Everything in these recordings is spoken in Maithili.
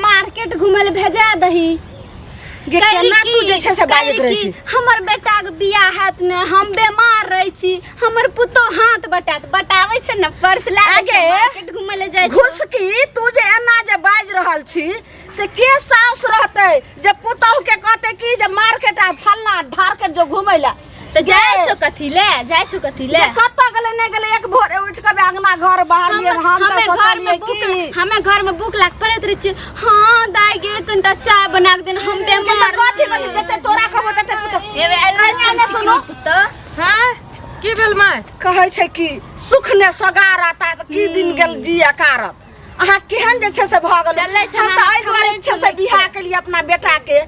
मार्केट घूमे ले भेजा दही। गे कहली केना तू की- जे छै से बाजैत कहली रहै की, छी? हमर बेटा के बियाह हैत ने, हम बीमार रहै छी, हमर पुतोह हाथ बटात बटाबै छै ने, पर्स लए लै छै, आगे। मार्केट घूमे ले जाइ छै। घुसकी तू जे एना जे बाजि रहल छी से के साउस रहतै जे पुतोह के कहतै कि जे मार्केट आ फलना ढारकेट जो घूमै लए? तऽ जाइ छौ कथी ले, जाइ छौ कथी ले? जे कतऽ गेलै नहि गेलै, एक भोरे उठि कऽ अंगना घर बाहर हम लियै, हम तऽ हमे घर में सोचलियै बुक कि हमे घर में बुक लाग पड़ैत रहै छियै। हाँ दाई गे, कनिटा चाय बना के देन, हम बेमार कथी छी। कथी जते तोरा कहबो तते पुतोह। एबे एलै कनिया ने सुनो। पुतोह। हाँ की भेल माय? कहै छै कि सुख ने सगारत आ की दिन गेल जी अकारत। अहाँ केहन जे छै से भऽ गेल। चलै छै हम तऽ नाना, एहि दुआरे जे छै से खाइ बियाह केलियै अपना बेटा के,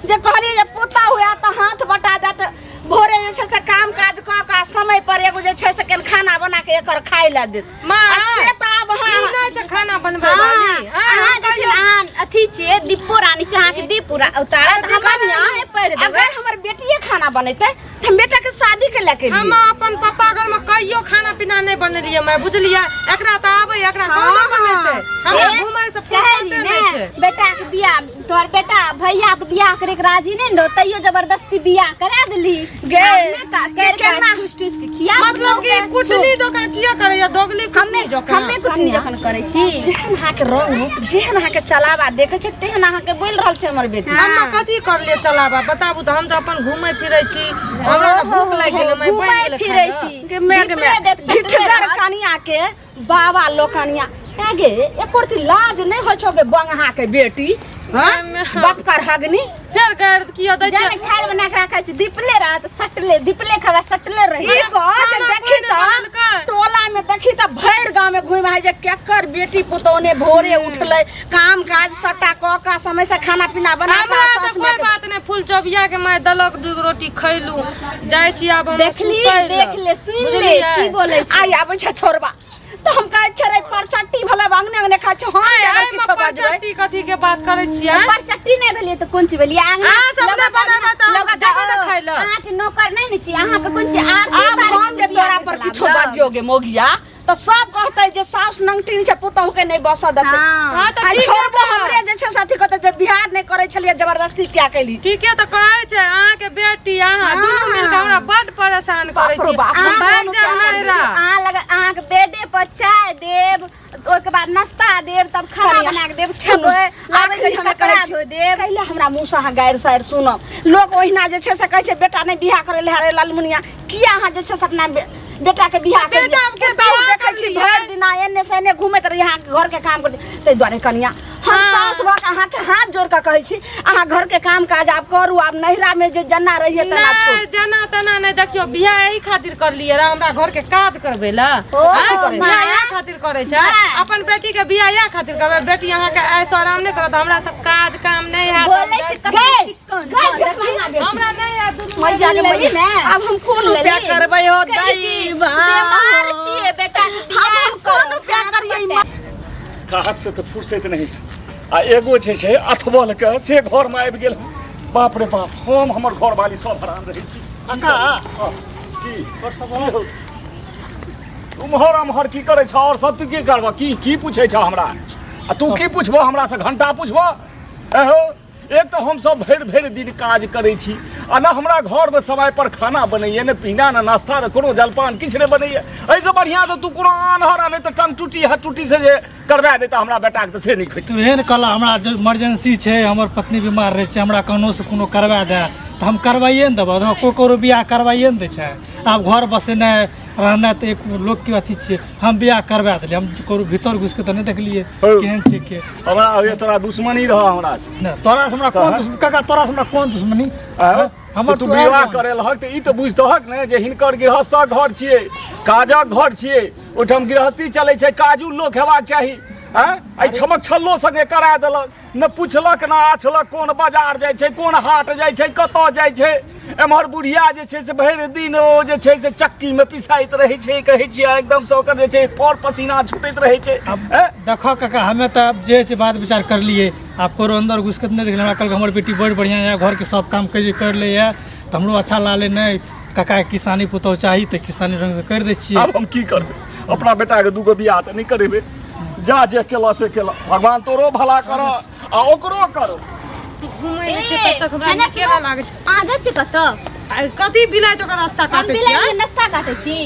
जे कहलियै जे पुतहु हुए तऽ हाथ बटा जायत, भोरे जे छै से काम काज कऽ कऽ समय पर एगो जे छै से केहन खाना बना के एकर खाय लए देत। माँ, आ से तऽ आब ई अहाँ नहि छै खाना बनबै हाँ, वाली। हाँ, अहाँ हम जे छै ने, कहियो- अहाँ अथी छियै, दीपो रानी छै, अहाँके दीप उतारत, अरे हमरा कनिया, नहि पढ़ि देबै। अगर हमर बेटिए खाना बनेतै तऽ हम बेटा के शादी के लए के हम अपन पापा घर में कहियो खाना पीना नहीं बनेलियै मैं, बुझलियै? एकरा तऽ आबै, एकरा कहुना बनेतै। हमरा ए, घुमै से कहली फुर्सते ने, नहि छै। बेटा के बियाह, तोहर बेटा भैया के बियाह करे के राजी नहीं रहो, तैयो जबरदस्ती बियाह करा देली। गे, आब ने कर के केना? ठूस ठूस के खिया मतलब कि देलकै। कुटनी जकाँ किया करैया, दोगली कुटनी हमे जकाँ? हमे कुटनी जखन करै छी। जेहन अहाँके रंग रूप, जेहन अहाँके चलावा देखै छै, तेहन अहाँके बोलि रहल छै हमर बेटी। हाँ। हम्मा कथी करलियै चलावा बताबू तऽ? हम तऽ अपन घूमै फिरै छी, हमरा तऽ भूख लागि गेलै, मैं बनि घूमै गेलै फिरै खाय लए। छी। गे मेघ दीपले में देत सटले ढिठगर रहत। कनिया के बाबा लोकनिया गे, एको रति लाज नहि होइ छौ गे बंगहा के बेटी? हाँ? बाप कर हगनी फेर गारि किया दै छै? जाने खाय लए बना के राखै छी, दीपले रहत सटले, दीपले खबा सटले रही। ई कह जे खाना देखी कोइ नहि तऽ बनेलकै। टोला में देखी तऽ भरि गाँव में घुमि आइ जे केकर बेटी पुतोह ने भोरे उठलै, काम काज सबटा कऽ कऽ समय से खाना पीना बना कऽ हमरा सासु तऽ कोई माँ के- बात नहि, फूल चौबिया के माय देलक दूगो रोटी खैलू, जाइ छी आब हम देखली, सुतै लए। देख ले, सुन ले, बुझलियै? की बोलै छै। आइ आबै छै छोड़बा तऽ हम कहै छै रे परचट्टी भले अंगने अंगने खाइ छै, हम आइ अगर एहिमे किछो बजबै। परचट्टी कथी के बात करै छियै? परचट्टी नहि भेलियै तऽ कोन चीज भेलियै? अंगना अहाँ सब नहि लगत बनेबै तऽ हम लगत जेबै ने खाइ लए। अहाँके नौकर नहि ने छी, अहाँके कोन चीज? आब आब हम जे तोरा पर किछो बजियो गे मोगिया तऽ सब कहतै जे साउस नंगटिन छै, पुतहु के नहि बसऽ देतै। हाँ। हाँ, तऽ आ ठीके छोड़बो तऽ। हमरे जे छै से अथी कहतै जे बियाह नहि करै छलियै, जबरदस्ती किया कैली। ठीके तऽ कहै छै, अहाँके बेटी अहाँ हाँ। दुनू मिल कऽ हमरा बड परेशान करै बाप रे छी। बाप, हम हम भागि कोनो जायब प्यार नैहरा। अहाँ लग अहाँके बेडे पर चाय देब, ओहिके बाद नाश्ता देब, तब खाना कनिया, बना के देब, सुनू, खेबै, लाबै आखिरी घड़ी हमे कपड़ा कहै छी, धो देब। कैला हमरा मुँह से अहाँ गारि सारि सुनब? लोक ओहिना जे छै से कहै छै बेटा नहि बियाह करै लए रे ललमुनिया, किया अहाँ जे छै से अपना बेटा के बियाह केलियै? बेटा के पुतहु बियाह देखै छी करलियै। भरि दिना एने से एने घूमैत रही, अहाँके घर के काम करैत। ताहि दुआरे कनिया, हम साउस भऽ कऽ अहाँके हाथ जोड़ कऽ कहै छी, अहाँ घर के काम काज आब करू, आब नैहरा में जे जेना रहियै तेना छोड़ू। नहि, जेना तेना नहि। देखियौ, बियाह एहि खातिर करलियै रह, हमरा घर के काज करबै लए? ओ, आँय? माँ। बियाह इएह खातिर करै छै? माँ। अपन बेटी के बियाह इएह खातिर करबै? बेटी अहाँके ऐसो आराम नहि करत, हमरा सब काज काम नहि हैत। बोलै छै गै, कते चिक्कन। गै, हाँ, देखी देखी। ना बेटी। हमरा नहि हैत दुनू। मैया गे सुन लेली मैया, ने? आब हम कोन सुन उपाय लेली? करबै हो कहली कि दैवा? बीमार छियै, बेटा के हम बियाह हम कोन करू, उपाय हाथ करियै? बटाए। काज से तऽ फुर्सत नहीं आ एगो जे छै अथबल के से घरमे आबि गेल। बाप रे बाप, हम हमर घरवाली सब हरान रहै छी। काका। हँ, की की हौ? उम्हर अम्हर की करै छ और सब? तू की करबह? की की पूछै छ हमरा? आ तू की पूछबह हमरा से? घंटा पूछबह? एहो एक तऽ हमसब भरि भरि दिन काज करै छी आ न हमरा घरमे समय पर खाना बनैए, ने पीना, ने नाश्ता, ने कोनो जलपान, किछु नहि बनैए। एहिसँ बढ़िआँ तऽ तू कोनो आन्हर आ नहि तऽ टंग टूटी हथ टूटी से जे करवा देता हमरा बेटाके तऽ से नहि खैतै। तू एहन कहला हमरा जे इमरजेंसी छै, हमर पत्नी बीमार रहै छै, हमरा कखनो से कोनो करवा दे तऽ हम करवाइए ने देबऽ। कोइ ककरो बियाह करवाइए ने दै छै। आब घर बसेनाइ रहनाइ तऽ एक लोकके अथी छियै। हम बियाह करवा देलियै, हम ककरो भीतर घुसिके तऽ नहि देखलियै हौ। केहन छै के। हमरा होइए तोरा दुश्मनी रह हमरा से। नहि, तोरा से हमरा कोन तहन? दुश्मनी काका, तोरा से हमरा कोन दुश्मनी? आँय? हमर तऽ तू तू विवाह आबि करेलहक तऽ ई तऽ बुझतहक ने जे हिनकर गृहस्थक घर छियै, काजक घर छियै, ओहिठाम गृहस्थी चलै छै, काजू लोक हेबाक चाही। आँय, एहि छमक छल्लो संगे करा देलक, ने पुछलक ने आछलक, कोन बाजार जाइ छै, कोन हाट जाइ छै, कतऽ जाइ छै। एम्हर बुढ़िया जे छै से भरि दिन ओ जे छै से चक्कीमे पिसाइत रहै छै, कहै छियै एकदमसँ ओकर जे छै पर पसीना छूटैत रहै छै। आब आँय? देखऽ काका, हमे तऽ आब जे छै बात विचार करलियै, आब ककरो अंदर घुसि कऽ तऽ नहि देखलियै। हमरा कहलकै हमर बेटी बड़ बढ़िआँ यऽ, घरके सब काम करि लैए, तऽ हमरो अच्छा लागलै। नहि काका, किसानी पुतहु चाही तऽ किसानी रङ्गसँ करि दै छियै। आब हम की करबै? अपना बेटाके दूगो बियाह तऽ नहि करेबै। जा, जे केलऽ से केलऽ, भगवान तोरो भला कर। आ ओकरो करो। घुमै नहि छै तब तक हमरा एने नीके नहि लागै छै। अहाँ जाइ छी कतऽ? आ कथी बिलाइ ओकर रास्ता हम काटै बिलाइ छियै? के नाश्ता काटै छी।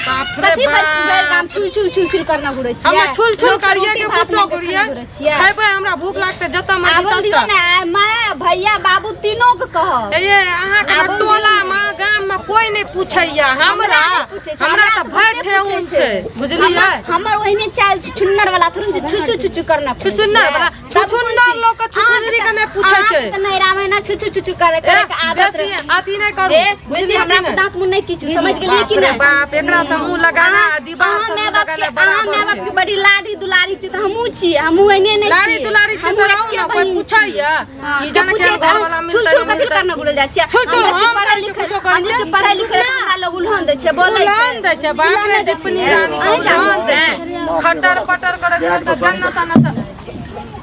बाप रे कथी भरि भरि गाम बाप। छुल छुल छुल छुल करना घुरै छियै? हमरा छुल छुल लोक सब करिए रोटी के भात कुछो लऽ के करिए खाना घुरै छियै। खेबै, हमरा भूख लागतै जतऽ मर्जी आबऽ दियौ ततऽ। ने, आइ माय भैया बाबू तीनों के कहब। ए अहाँके ने आबऽ दियौ टोला ने। मे गाम मे कोई नहि पूछैया हमरा। हमरा नहि पूछै छै, हमरा तऽ तऽ भरि बहुते ठेहुन पूछै छै, बुझलियै? हमर ओहिने चालि छुछुन्नर वाला थोड़ी छै, छुछु छुछु करना पड़ै छै। छुछुन्नर वाला, तब कोन छुछुन्नर चीज? लोक के छुछुन्नरी के नहि पूछै अहाँके छै। तऽ नैहरा मे ना छुछु छुछु करे ए, करे के आदत बेसी रहे। अथी नहि करू, ए, बेसी बुझलियै हमरा कि नहि? दांत मुँह नहि किछु, समझ गेलियै बाप कि रे नहि? बाप, एकरा से मुँह लगाना आ दीवार अहाँ से माय मुँह बाप के लगाना अहाँ बराबर माय बाप छै। के बड़ी लाडी दुलारी छी तऽ हमहूँ छियै, हमहूँ एहने नहि लाड़ी छियै। दुलारी छी हमहूँ तऽ रहू एके ने, कोई बहिन पूछैया छियै। हाँ, कि के जाने पूछै केहन तऽ घरवाला छुल मिलतै छुल नहि कथी मिलतै। करना घुरल जाइ छियै? छुल छुल हम जे हम पढ़ल करै छियै, लिखल कुछो करै हम जे छियै। पढ़ल लिखल हमरा लोग उल्हन दै छै, बोलै छै। उल्हन दै छै, बाप रे उल्हन दै दीपनी छै। रानी अहीं जानै उल्हन दै छियै? छै। खटर पटर करैत रहत तऽ गन्ना सन्ना सन।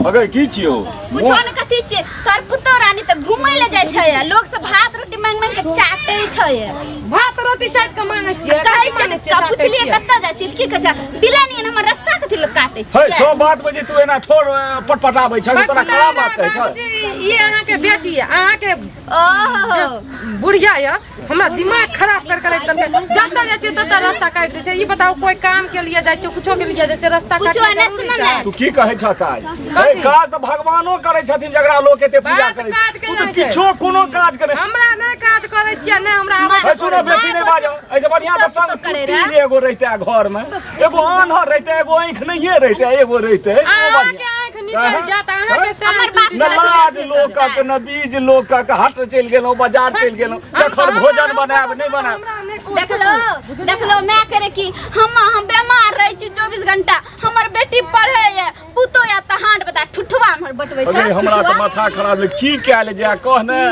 अगे की छियौ? कुछो ने कथी छियै, तोहर पुतोह रानी तऽ घूमै लए जाइ छै, आ लोग सब भात रोटी मांगि मांगि के चाटै छै। भात रोटी चाटि कऽ मांगै छियै? कहै कथी छै मांगै छियै, तऽ चाटै पुछलियै छियै? कतऽ जाइ छियै, तऽ की कहै छै, बिलानी हमर रास्ता कथी लोग काटै हे छियै? सब बात में जे तू एना ठोर पटपटाबै छ, तोरा खराब बात कहै छ। बाबूजी, ई अहाँके बेटी यऽ, अहाँके ओहो बुढ़िया यऽ, हमरा दिमाग खराब कर के राखि देलकै। जतऽ जाइ छियै ततऽ रास्ता काटि दै छै। ई बताउ, कोई काम के लिए जाइ छियै, कुछो के लिए जाइ छियै, रास्ता कुछो काटना नहि, जरूरी सुनऽ छै? ने। तू की कहै छ काज? हे कथी? काज तऽ भगवानो करै छथिन जकरा लोक एते पूजा बात करै छै। काज के तू तऽ नहि छै। किछो कोनो काज करे हमरा नहि काज करै छियै, नहि हमरा आबै हे छै। सुनो, बेसी नहि बाजो। एहिसँ बढ़िआँ तऽ पुतोह टंग करे टुट्टी रहे। जे एगो रहितै घर में, एगो आन्हर रहितै, एगो आँखि नहिये रहितै, एगो रहितै ओ अहाँके बढ़िआँ। आँखि निकलि जायत अहाँके टाँग हमर बाप टूटि न जायत। लाज लोकक न बीज लोकक। हट, चलि गेलहुँ बाजार, चलि गेलहुँ, जखन भोजन बनायब नहि बनायब। हमरा नहि कोइ देखलो देखलो, माय करे कि हम बीमार रहै छी 24 घंटा, हमर बेटी पढ़ै ये, पुतोह या तऽ हाथ बता ठुठुआ हमर बटबै छै। अरे हमरा तऽ ठुठुआ। माथा खराब भेल। की कयल जाय कह ने?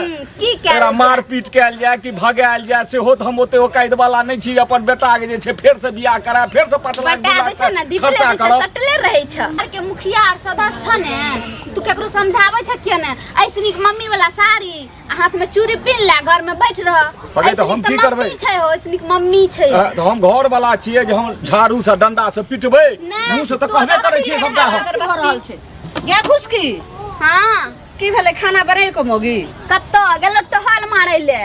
की कयल एकरा जाय? मारपीट कयल जाय कि भगायल जाय, सेहो तऽ हम ओते औकाइत वाला नहि छी। अपन बेटाके जे छै फेर से बियाह करा, फेर से 5 लाख 2 बटा लाख दै छै ने, दीपले खर्चा दै छै, करब। सटले रहै छै। घर के मुखिया आर सदस्य छ ने, तू केकरो समझाबै छ किया ने? ऐसे नीक मम्मी वाला साड़ी आ हाथ में चूड़ी पिन्ह ले, घर में बैठ रह। अगे तऽ ऐसे हम नीक की तऽ करबै? मम्मी छै हो, ऐसे नीक मम्मी छै। तऽ हम घर वाला छियै जे हम झाड़ू से डंडा से पिटबै? नहि, मुँह से तऽ तू कहबे करै छियै अगरबत्ती सबटा हम। की भऽ रहल छै गे घुसकी? हाँ। की भेलै? खाना बनेलको मौगी? कतऽ गेलो टहल मारै ले।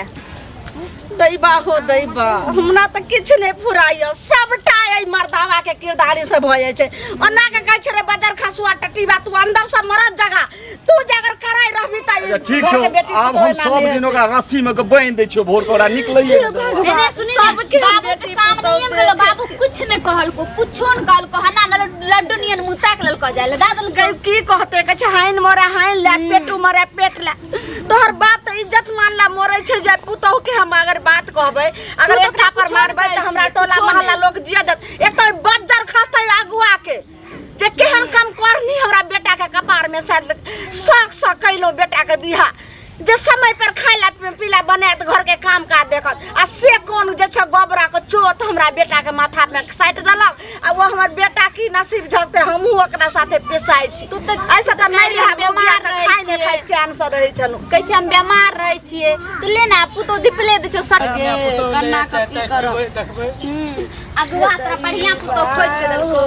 दैबा हो दैबा, हमरा तऽ किछु नहि फुराइए, सबटा एहि मर्दावा के किरदारी से भऽ जाइ छै। ओना के कहै छै रे बदर खसुआ टटीबा, तू अंदर से मरद जगह, तू जे अगर कराई रहबी तऽ अच्छा, ठीक घर छौ के बेटी आब पुतोह हम एना सब नहि दिन ओकरा रस्सी में के बान्हि दै छियौ, भोर के ओकरा निकलैये नहि देबौ। एने सुनी ने, सबके बाबू के बेटी सामने पुतोह में गेलो, बाबू कुछ नहीं कहलको, कुछो न कहलको, हना न लड्डू नियन मुँह ताक लेलको, जाय ले दादल। गई की कहते? कहै छै हाइन मरे हाइन ले, पेटू मरे पेट ले। तोहर बाप तऽ इज्जत मान ला मरे छै जे पुतोह के हम अगर बात कहबै, अगर तू तऽ एक थापर कुछो मारबै नहि तऽ हमरा कहै टोला छियै, कुछो मोहल्ला नहि। लोक जिया देत? एक तऽ बज्जर खसतै अगुआ के जे केहन कम करनी हमरा बेटा के कपार में साइड शौक से कैलहुँ बेटा के बियाह, जे समय पर खाय ला पीला बनायत, घर के काम काज देखत, आ से कोन जे छै गोबरा के चोत हमरा बेटा के माथा में साटि देलक। आ वो हमर बेटा की नसीब झलते, हमहूँ ओकरा साथे पिसाइ छी। तू तऽ ऐसे तऽ नहि हम रहब बेमार तऽ रहै खाइ नहि छियै। खाइ चैन से रहै छलहुँ। कहै छै हम बेमार रहै छियै, तऽ ले ने पुतोह धिपले दै छौ सट। कन्ना के की करब? देखबै। अगुआ तोरा बढ़िया पुतोह खोजि के देलको।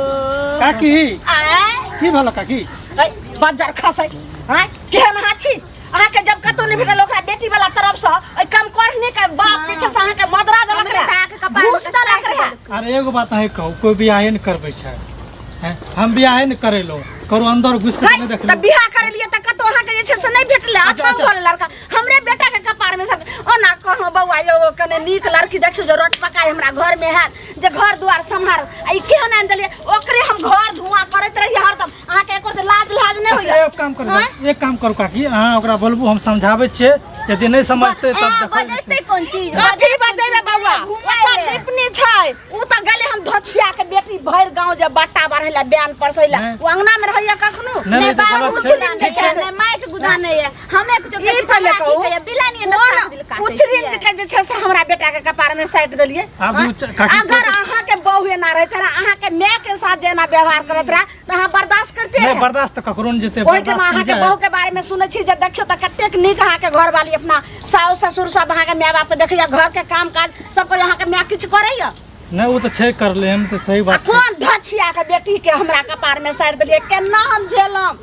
काकी। आँय? की भेल काकी? है बज्जर खसै, आँय, केहन अहाँ छी? अहाँके जब कतौ नहि भेटल ओकरा बेटी वाला तरफ से, ओहि कम करने के बाप जे छै से अहाँके मदरा देलक हमरे बाप के रहे, कपार घूस में देलक साटि रहे। देलको। अरे एगो बात अहीं कहू, कोई बियाहे नहि करबै छै? हैं? हम बियाहे नहि करेलहुँ, करू अंदर घुसि के है, नहि तऽ देखलहुँ। बियाह करेलियै तऽ कतौ अहाँके जे छै से नहि भेटलै। अच्छा अच्छा। भेल लड़का हमरे बेटा के कपार में सब। ओना कहलहुँ बौआ यौ, कने नीक लड़की देखियौ जे रोट पकाय हमरा घर में हैत, जे घर दुआर सम्हार। आ ई केहन आनि देलियै? ओकरे हम घर धुआं करैत रहियै हरदम। अहाँके एको रत्ती लाज लाज नहि अच्छा, होइया? एक काम करू, एक काम करू काकी, अहाँ ओकरा बोलबू, हम समझाबै छियै। यदि नहि समझतै तब ए, देखल बजेतै जेतै। कोन चीज? कथी बजेबै बौआ? घुमै ओकर ले। दीपनी छै, उ तऽ गेलै हम धोछिया के बेटी भरि गाँव जे बट्टा बढ़ै ला, बयान परसै ला। नहि। ओ अंगना में रहैया कखनो? नहि, नहि नहि, तऽ बाबू गलत छै। गुदान ठीक छै। छै, नहि माइक गुदान है, हमे कुछो ई पहिले कहू। बिलानी कोन उचरिन के जे छै से हमरा बेटा के कपार में साटि देलियै? आब काकी अगर अहाँ के बहू एना रहैत रहे, अहाँ के माय के साथ जे एना व्यवहार करत रहे, तऽ अहाँ बर्दाश्त करते? नहि, बर्दाश्त तऽ ककरो नहि जेतै। ओहिठाम बर्दाश्त अहाँके नहि बहू के बारे में सुनै छी जे देखियौ तऽ कतेक नीक अहाँके घरवाली अपना साउस ससुर सब अहाँके माय बाप के देखैया, घर के काम काज सब करै। अहाँके माय किछु करैया? नहि, ओ तऽ छै करले, हम तऽ सही आ बात छै। कोन धछिया के बेटी के हमरा कपार में साटि देलियै? केना हम झेलम?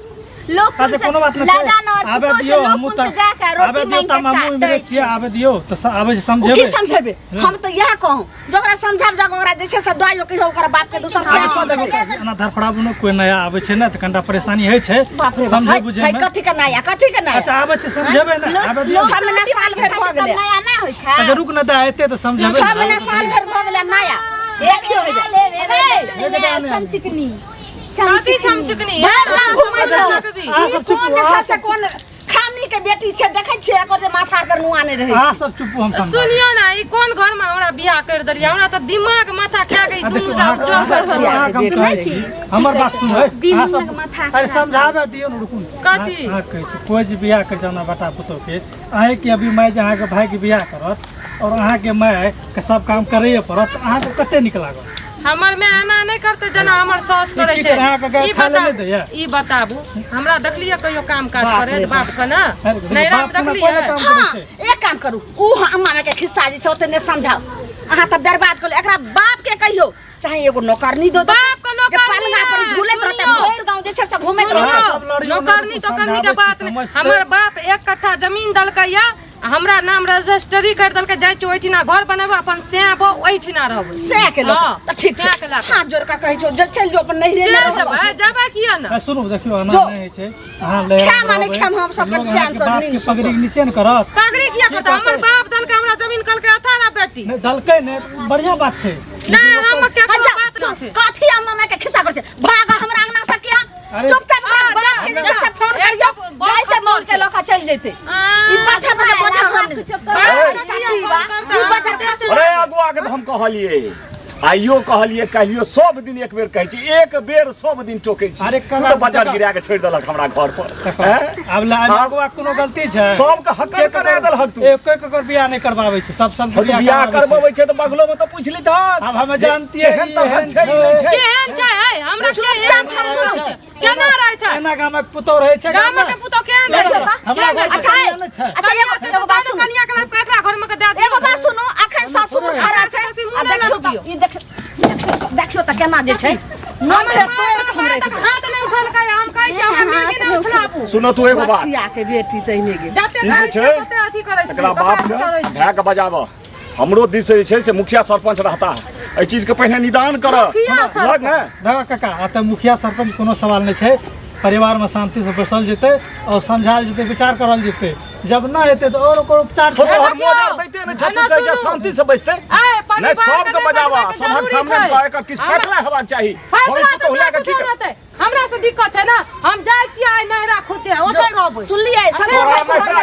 लोग अच्छा कोनो बात नहीं छै। लदान और आबे पुतोह छै, दियौ लोग हमहूँ कुन तऽ से जाके आबे रोटी दियौ मांगि तऽ के हमहूँ इम्हरे चाटै छियै छै। आबे दियौ तऽ आबै छै ओ की समझेबै समझेबै हम तऽ इएह कहूँ जकरा समझाब जग ओकरा जे छै से दइयो कहियो ओकरा बाप के दोसर से कऽ देबै एना धड़फड़ाबू ने कोइ नया आबै छै ने तऽ कनिटा परेशानी होइ छै बाप रे बाप, समझै है- बुझै है मे कथी के नया कथी के नया अच्छा आबै छै समझेबै ने आबे दियौ 6 महीना साल भरि भऽ तब गेलै नया नहि होइ छै अच्छा रुक ने दा एते तऽ समझेबै 6 महीना साल भरि भऽ गेलै नया देखियौ हे जे। छमचिकनी कथी छमचिकनी भरि गाँव घुमै छै। अहाँ सब ई चुप कोन अहाँ जे छै से कोन खानी के बेटी छै देखै छियै एकर जे माथा पर नुआ नहि रहै अहाँ सब चुप हम समझाबै सुनियो ना ई कोन घर में हमरा बियाह कर देलियै हमरा तऽ दिमाग माथा खा गई आ दुनू देखियौ, जाउ अहाँ- जोर कर अहाँ- देलियै। अहाँके हम कहै छी हमर बात सुनू है अहाँ सब माथा अरे समझाबै दियौ ने रुकू ने। कथी? अहाँ कहै छी कोइ जे बियाह करै छै अपना बेटा पुतोहके अहीँके अभी माय जे अहाँके भायके बियाह करत और अहाँके माय के सब काम करैए पड़त तऽ अहाँके कते नीक लागत हमर माय एना नहि करतै जेना हमर सास करै की छै करे, अहाँके गाय ई खाय लए बताबू नहि दैया? ई बताबू हमरा देखलियै कहियो काम काज बाप करे रे बाप के ने अरे, नैहरा में बाप कोना देखलियै कोइ नहि काम करै हाँ छै एक काम करू ऊ अम्मा के खिस्सा जे छै ओते नहि समझाउ अहाँ तऽ बर्बाद करू एकरा बाप के कहियो चाहे एगो नौकरनी दो बाप के नौकरनी जे पलंगा पर है, झूलैत रहतै सुनियौ। भरि गाँव जे छै से घूमैत सुनियौ, रहतै सब लड़ियौ, नौकरनी तोकरनी के समझाबै बात छी, नहि समझतै। हमर बाप एक कट्ठा जमीन देलकै या आ हमरा नाम रजिस्ट्री कर देलकै जाइ छी ओहिठिना घर बनेबै अपन सैह ओहिठिना रहबै सएह के लऽ हाँ, तऽ ठीक छै सएह के लऽ कऽ। हाथ जोड़ कऽ कहै छौ जे चलि जो अपन नैहरे चलि मे रहब। जेबै जेबै किया ने आ सुनू देखियौ एना जो। नहि होइ छै अहाँ ले खेम आ नहि खेम, हम सब लोग चैन अहाँके सँ बाप के नींद सुतब। पगड़ी के नीचे ने करत पगड़ी किया करतै हमर बाप देलकै हमरा जमीन कहलकै अथा रा बेटी नहि दलकै नहि बढ़िआँ बात छै नहि हम केकरो अच्छा, बात नहि छै कथी अम्मा माय के खिस्सा करै छै भाग हमरा अंगना से किया अरे- चुपचाप ओकरा बाप के जे छै से फोन एक करियौ सब बहुत जाइते मोड़ खतरनाक के लऽ कऽ चलि जेतै ई पठा पठा बोझा हम नहि। ई बच्चा अरे अगुआ के तऽ हम कहलिए आइयो कहलिए कहियो सब दिन एक बेर कहै छी एक बेर सब दिन टोकै छी अरे तू कला- तऽ बाजार गिरा के छोड़ि देलक हमरा घर पर हैं? आब ला आब- अगुआ कोनो गलती छै सबके हकन करा देलहक तू एक केकर बियाह नहि करबाबै छै सब सब हम बियाह करबबै छै तऽ बगलो में तऽ पूछि लितहक आब हमे जानतियै केहन तरहक छै ई नहि छै केहन छै है हमरा केहन छै केना रहै छै एना गामक पुतोह रहै छै गामक पुतोह केहन रहै छै हमरा केहन रहै घर छै कनिया नहि छै अच्छा एगो एगो बात सुनू कनिया के लाइफ केकरा घर में के दे दियौ एगो बात सुनू अखन ससुर खड़ा छै बेसी मुँह आ नहि देखियौ तऽ लगबियौ। ई देखियौ देखियौ तऽ केना जे छै मन से तोड़ि कऽ हम राखि देबै। हाथ नहि उठलकै हम कहै छी हमरा मिर्गी नहि उछलाबू सुनो तू एगो बात बचिया के बेटी तहिने गेल जते ई कहै जे छियै छै, तते अथी करै छी एकरा बाप कपार के चढ़ै छी भाय के बजाबऽ हमरो दिस से जे छै से मुखिया सरपंच रहता है एहि चीज के पहिने निदान कर मुखिया सरपंच। ने देखो काका आ तऽ मुखिया सरपंच कोनो सवाल नहि छै परिवारमे शान्तिसँ बैसल जेतै आओर समझायल जेतै विचार करल जेतै जब नहि हेतै तऽ आओर ओकर उपचार हो छै तोहर मोजर दैते नहि छौ तू एना कहै छै सुनू। शान्ति से बैसतै ऐ, परिवार नहि सबके के बजाबऽ परिवार के सभक जरूरी सामने छै। एकर किछु हमरा- फैसला हेबाक चाही हम फैसला पुतोहु लए तेसला कऽ की कुछो करब? रहतै हमरा से दिक्कत छै ने हम जाइ छियै आइ नैहरा खुदे ओतै रहबै सुनलियै तोरा सब नैहरा